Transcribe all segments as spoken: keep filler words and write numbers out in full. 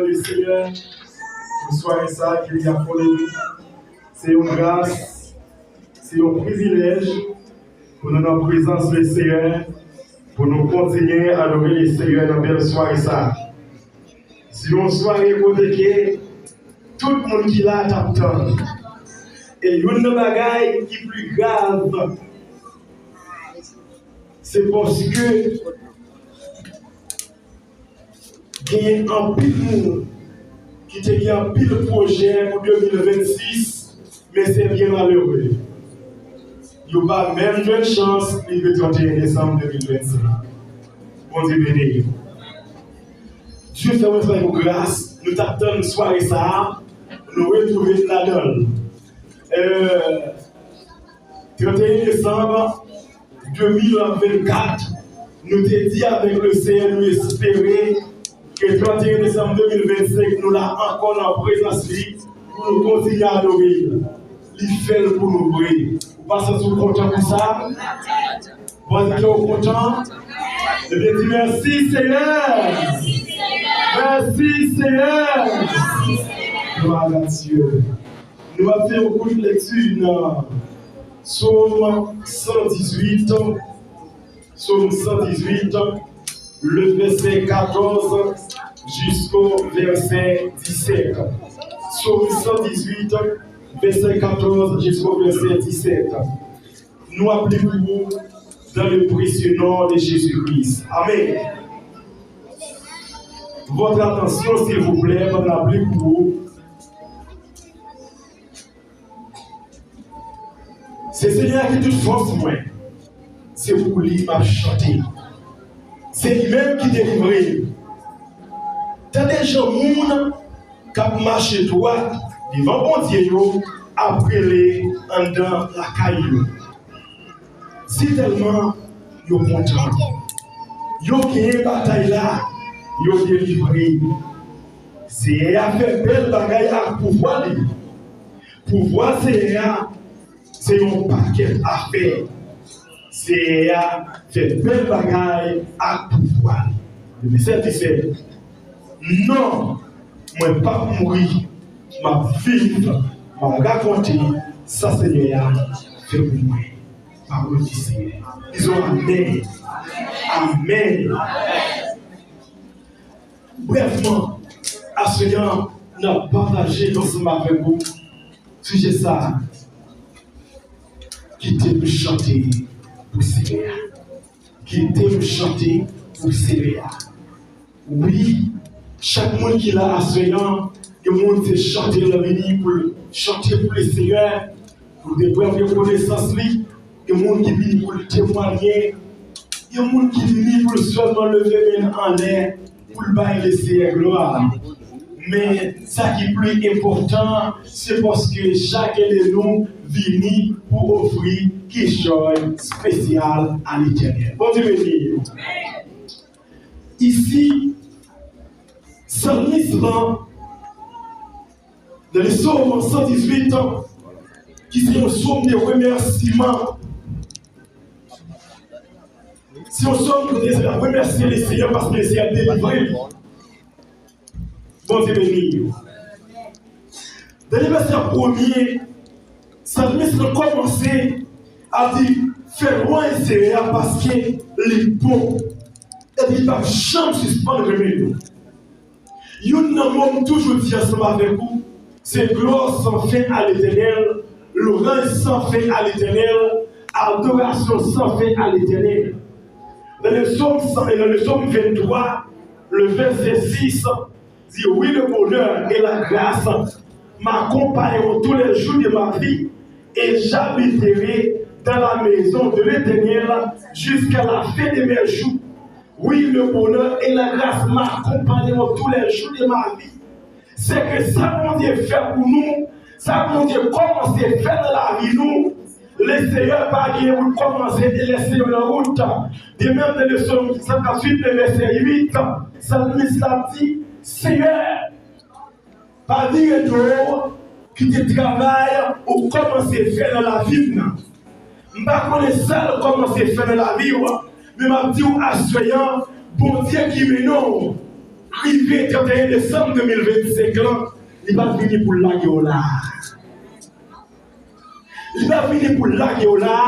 Le Seyè, pou sware sa ke li ap konnen nou. Se yon gras, se yon privilèj pou nou nan prezans le Seyè, pou nou kontinye adore le Seyè nan bèl sware sa. Se yon sware kote ke tout moun ki la t ap tann. E youn nan bagay ki pi grav, se paske gen anpil moun ki te gen anpil pwojè pou de mil vennsis, men se byen malere. Yo pa menm jwenn chans rive trannteyen desanm de mil vennsenk. Bondye beni yo. Dye fè mwen travay pou gras, nou t ap tann sware sa a, nou retwouve n ladan l. Euh, trannteyen desanm de mil vennkat, nou te di avèk le Seyè, nou espere ke trannteyen desanm de mil vennsenk, nou la ankò nan prezans li pou nou kontinye adore l. Li fè l pou nou vre. Ou pa santi w kontan pou sa? Vwazin ke w kontan? Ebyen, di mèsi, Seyè! Mèsi, Seyè! Glwa a Dye. Nou ap fè yon kout lekti nan Sòm san dizuit, Sòm san dizuit, le vèsè katòz jisko vèsè disèt. Sòm san dizuit, vèsè katòz jisko vèsè disèt. Nou ap li pou ou dans le précieux nom de Jésus-Christ. Amen. Votre attention, s'il vous plaît, pandan n ap li pou ou. Se Senyè a ki tout fòs mwen. Se pou li m ap chante. Se li menm ki delivre m. Tande jan moun k ap mache dwat devan Bondye yo ap rele anndan lakay yo. Si tèlman yo kontan. Yo genyen batay la, yo delivre. Seyè a fè bèl bagay ak pouvwa li. Pouvwa Seyè a, se yon pakèt afè. Seyè a fè bèl bagay ak pouvwa li. Vèsè disèt. Non, mwen p ap mouri, m ap viv, m ap rakonte sa Senyè a fè pou mwen. Pawòl di Senyè. Dizon amèn. Amèn. Brèfman, aswè a, n ap pataje ansanm avèk ou sijè sa a. Kite m chante pou Senyè a. Kite m chante pou Senyè a. Wi, chak moun ki la aswè a, gen moun se chante l vini pou l chante pou le Senyè, pou l deklare rekonesans li, gen moun ki vini pou l temwanye, gen moun ki vini pou l sèlman leve men l anlè, pou l bay le Senyè glwa. Men sa ki pli enpòtan, se paske chak de nou vini pou ofri kichòy espesyal a Letènèl. Bondye beni nou. Isi, salmis lan, nan le Sòm san dizuit, ki se yon sòm de remèsiman, se yon sòm kote l ap remèsye le Senyè paske le Senyè delivre li. Bondye beni yo. Dènye vèsè premye, salmis lan kòmanse ap di, fè lwanj Senyè a paske li bon, epi li p ap janm sispann renmen nou. Youn nan mo m toujou di ansanm avèk ou, se glwa san fen a Letènèl, lwanj san fen a Letènèl, adorasyon san fen a Letènèl. Dans le psaume cent, et dans le psaume vingt-trois, le verset six, dit, oui, le bonheur et la grâce m'accompagneront tous les jours de ma vie, et j'habiterai dans la maison de l'Éternel jusqu'à la fin de mes jours. Oui, le bonheur et la grâce m'accompagneront tous les jours de ma vie. Se ke sa Bondye fè pou nou, sa Bondye kòmanse fè nan lavi nou, le Seyè pa genyen pou l kòmanse e lèse yo nan wout. De menm nan le Sòm san tranntuit, le vèsè uit, salmis la di, Seyè, pa vire do w, kite travay ou kòmanse fè nan lavi m nan. M pa konnen sa l kòmanse fè nan lavi w, men m ap di w aswè a, Bondye ki mennen w. Rive trannteyen desanm de mil vennsenk lan, li pa vini pou l lage w la. Li pa vini pou l lage w la,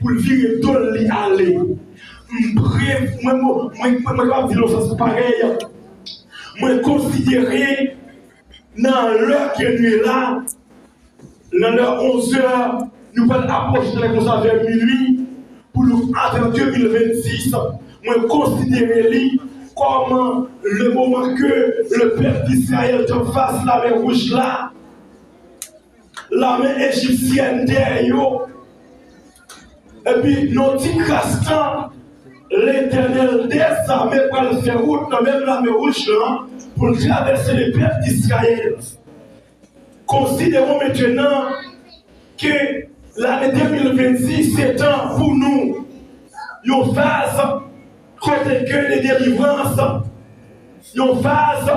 pou l vire do l li ale. M pre, mwen, mwen, mwen, mwen kapab di l yon sans parèy. Mwen konsidere nan lè ke nou ye la, nan lè onz è, nou pral apwoche talè konsa vè minui, pou nou atann de mil vennsis, mwen konsidere li kòm le moman ke le pèp d'Israël te anfas lamè wouj la, lame ejipsyèn dèyè yo, epi nan ti kras tan, Letènèl dèzame pral fè wout nan menm lamè wouj lan pou l travèse le pèp d'Israël. Konsidewon mentenan ke lane de mil vennsis se tan pou nou. Yon faz kote ke de delivrans, yon faz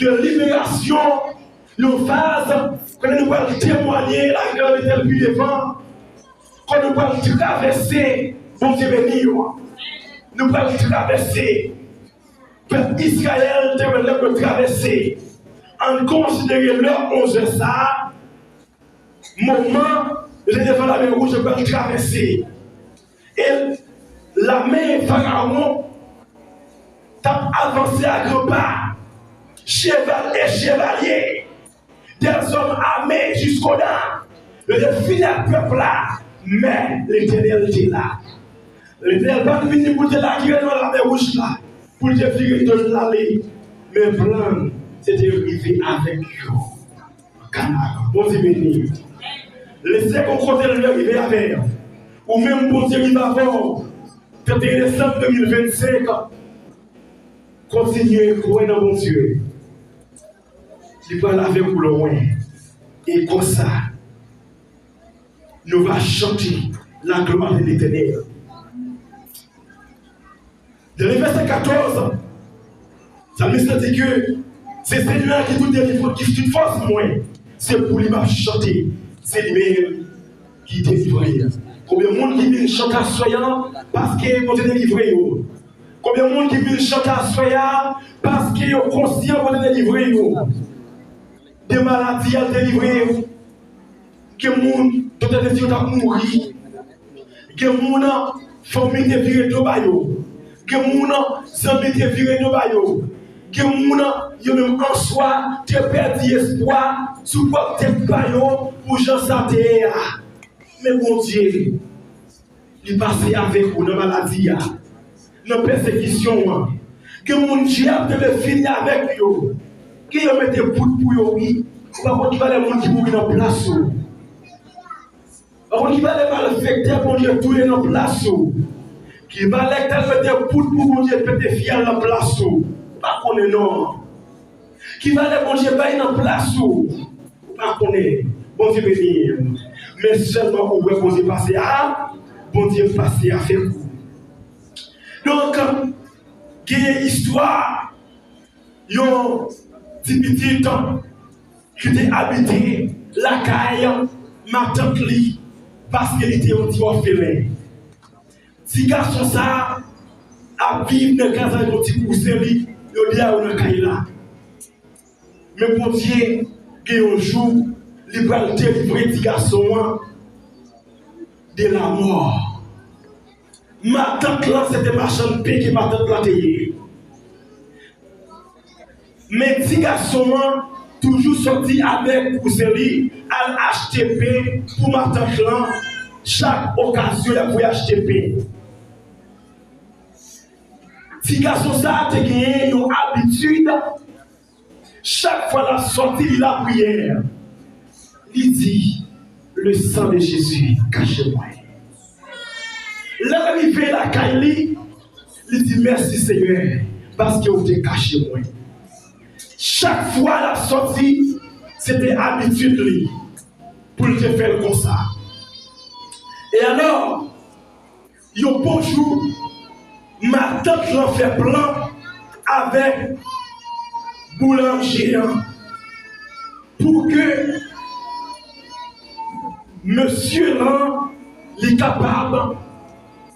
de liberasyon, yon faz kote nou pral temwanye laglwa Letènèl pi devan, kote nou pral travèse, Bondye beni yo, nou pral travèse. Pèp Izrayèl te wè lè yo travèse. Ann konsidere lè onz è sa a, moman yo te devan lamè wouj yo pral travèse. E lame Farawon t ap avanse a gran pa, cheval e chevalye, dèzòm ame jiskodan. Yo te fini ak pèp la, men Letènèl te la. Letènèl pa t vini pou l te lage yo nan lamè wouj la, pou l te vire do l ale. Men plan l, se te rive avèk yo. Kanan. Bondye beni. Lese yon kote l vle rive avè w. Ou menm Bondye rive avè w. Trannteyen desanm de mil vennsenk, kontinye kwè nan Bondye. Li pral avèk ou lwen. E konsa, nous va chanter la gloire de l'Éternel. Nan le vèsè katòz, salmis la di ke se Senyè a ki tout delivrans, ki tout fòs mwen. Se pou li m ap chante. Se li menm ki delivre. Konbyen moun ki vin chante aswè a paske Bondye delivre yo? Konbyen moun ki vin chante aswè a paske yo konsyan Bondye delivre yo? De maladi a delivre yo. Gen moun, doktè te di yo t ap mouri. Gen moun, fanmi te vire do ba yo. Gen moun, zanmi te vire do ba yo. Gen moun, yo menm answa, te pèdi espwa sou pwòp tèt pa yo pou jan sa te ye a. Men Bondye, li pase avèk ou nan maladi a, nan pèsekisyon an. Gen moun dyab te vle fini avèk yo. Gen yo mete poud pou yo, wi. Ou pa konn ki valè moun ki mouri nan plas ou. Ou pa konn ki valè malfektè Bondye touye nan plas ou. Ki valè k t al mete poud pou Bondye pete fyèl nan plas ou. Ou pa konnen non. Ki valè Bondye bay nan plas ou? Ou pa konnen. Bondye beni. Men sèlman ou wè Bondye pase a, Bondye pase avèk ou. Donk, genyen istwa yon ti pitit ki te abite lakay matant li paske li te yon ti òfelen. Ti gason sa a ap viv nan kaz avèk yon ti kouzen li, yo de a yo nan kay la. Men Bondye, gen yon jou, li pral delivre ti gason an de lamò. Matant lan, se te machann pen ke matant lan te ye. Men ti gason an toujou sòti avèk kouzen li al achte pen pou matant lan. Chak okazyon, y ap voye achte pen. Ti gason sa a te genyen yon abitid, chak fwa l ap sòti, li lapriyè. Li di, le sang de Jésus, kache mwen. Lè l rive lakay li, li di, mèsi Senyè, paske ou te kache mwen. Chak fwa l ap sòti, se te abitid li pou l te fè l konsa. E alò, yon bon jou, matant lan fè plan avèk boulanje an pou ke mesye lan li kapab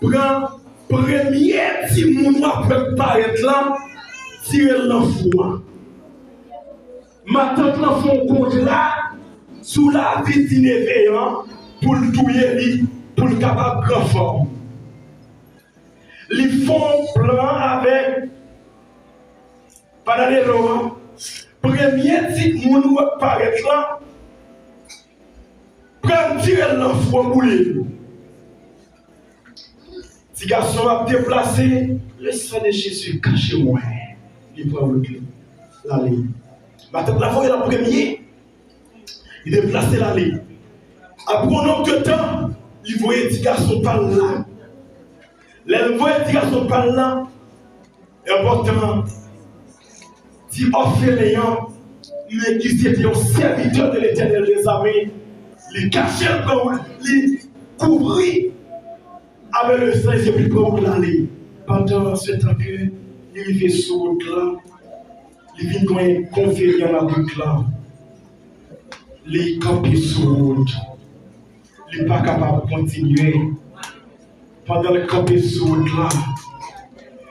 pran premye timoun w ap wè k parèt lan, tire l nan fou a. Matant lan fè yon kontra sou lavi ti neve an pou l touye li, pou l kapab granfòm. Li fè yon plan avèk Panadelo an. Premye ti moun w ap parèt lan, pran l tire l nan fou an boule l. Ti gason ap deplase, le sang de Jésus, cache-moi. Li pran wout li, l ale. Matant la voye l an premye, li deplase l ale. Apre yon nonb de tan, li voye ti gason pa l la. Lè l voye ti gason pa l la, enpòtan, ti òfelen an, men ki se te yon sèvitè de Letènèl dèzame, li kache l pran wout, li kouvri avèk le sang, epi pran wout l ale. Pandan se tan ke li rive sou wout lan, li vin gen yon enkonvenyan nan wout lan. Li kanpe sou wout. Li pa kapab kontinye. Pandan l kanpe sou wout lan,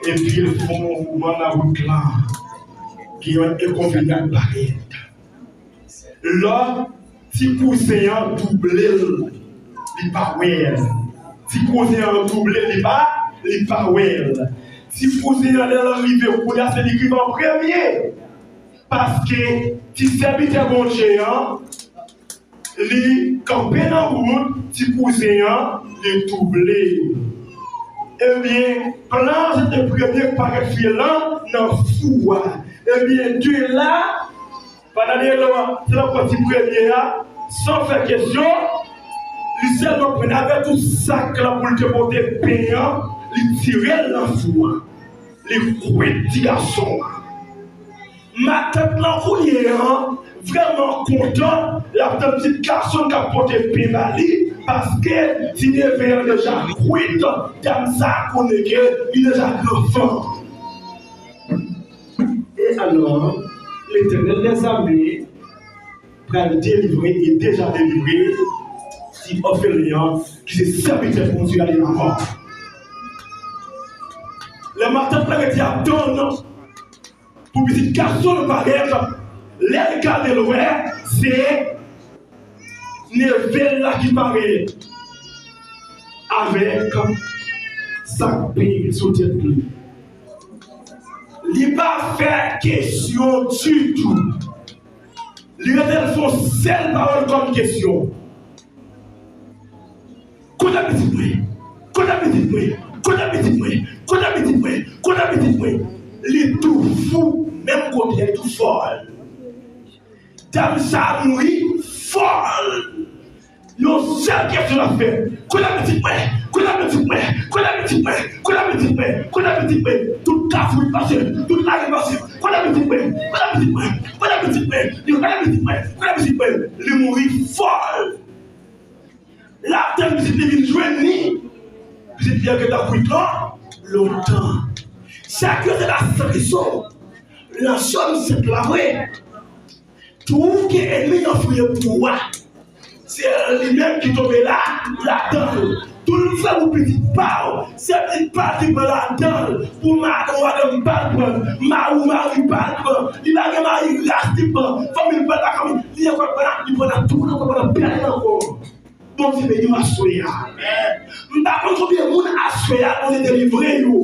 epi l fè yon mouvman nan wout lan, gen yon enkonvenyan k parèt. Lòt ti kouzen an double l, li pa wè l. Ti kouzen an double l, li pa, li pa wè l. Ti kouzen an, lè l rive, kounye a se li ki rive an premye. Paske ti sèvitè Bondye an, li kanpe nan wout, ti kouzen an, li double. Ebyen, plan an se te premye k parèt fye lan nan fou a. Ebyen, de la, Panadelo an, se l ap pran ti premye a, san fè kesyon, li sèlman pran avè tout sak lan pou l te pote pen an, li tire l nan fou a. Li kwit ti gason an. Matant lan kounye a vrèman kontan, l ap tann ti gason k ap pote pen ba li, paske ti neve an deja kwit, dam sa a konnen ke li deja granfanm. E alò, Letènèl dèzame pral delivre, e deja delivre, ti òfelen an ki se sèvitè Bondye a, li ankò. Lè matant lan rete ap tann pou pitit gason l parèt, lè l gade l wè, se neve l la ki parèt avèk sak pen sou tèt li. Li pa fè kesyon ditou. Li rete l fè yon sèl pawòl kòm kesyon. Kote pitit mwen? Kote pitit mwen? Kote pitit mwen? Kote pitit mwen? Kote pitit mwen? Li tou fou, menm kote, li tou fòl. Dam sa a mouri fòl. Yon sèl kesyon l ap fè. Kote pitit mwen? Kote pitit mwen? Kote pitit mwen? Kote pitit mwen? Kote pitit mwen? Tout kafou li pase, tout lari li pase. Kote pitit mwen? Kote pitit mwen? Kote pitit mwen? Li kote pitit mwen? Kote pitit mwen? Li mouri fòl. L ap tann pitit li vin jwenn li. Pitit li an gentan kwit lan lontan. Sa k rete la san rezon. Nan Sòm sèt la vre. Twou ke ènmi an fouye pou ou a, se li menm ki tonbe la, ladan l. Tou l fè pou pitit pa w, se pitit pa l ki pran ladan l. Pou madanm, madanm pa l pran, mari w, mari pa l pran. Li pa gen mari ras li pran, fanmi l pa l pa fanmi. Li ankò pran la, li pran la, tou l ankò pran la, pèdi l ankò. Bondye beni w aswè a. M pa konn konbyen moun aswè a Bondye delivre yo.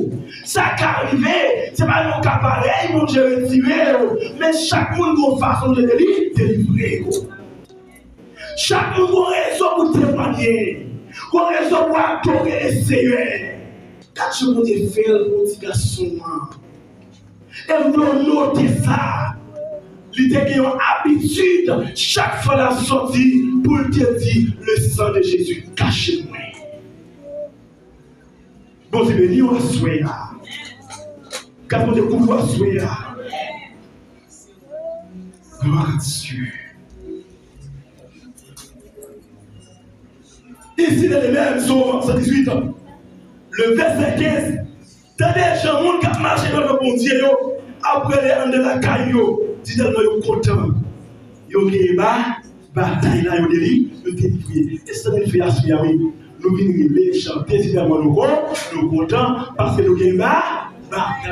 Sa ka rive, se pa yon ka parèy Bondye retire yo, men chak moun gon fason Bondye deli-, delivre yo. Chak moun gon rezon pou temwanye, gon rezon pou adore Lesenyè. Gad jan Bondye fè l pou ti gason an. E m vle w note sa. Li te gen yon abitid, chak fwa l ap sòti, pou l te di, le sang de Jésus, cache-moi. Bondye beni w aswè a. Gad Bondye kouvri w aswè a. Gloire à Dieu. Isi nan li menm, Sòm san dizuit, le vèsè kenz. Tande jan moun k ap mache nan non Bondye yo ap rele anndan lakay yo, di tèlman yo kontan. Yo genyen ba, batay la, yo deli-, yo delivre. E sa nou fè aswè a, wi. Nou vin rele, chante, di tèlman nou kon-, nou kontan, paske nou genyen ba, batay.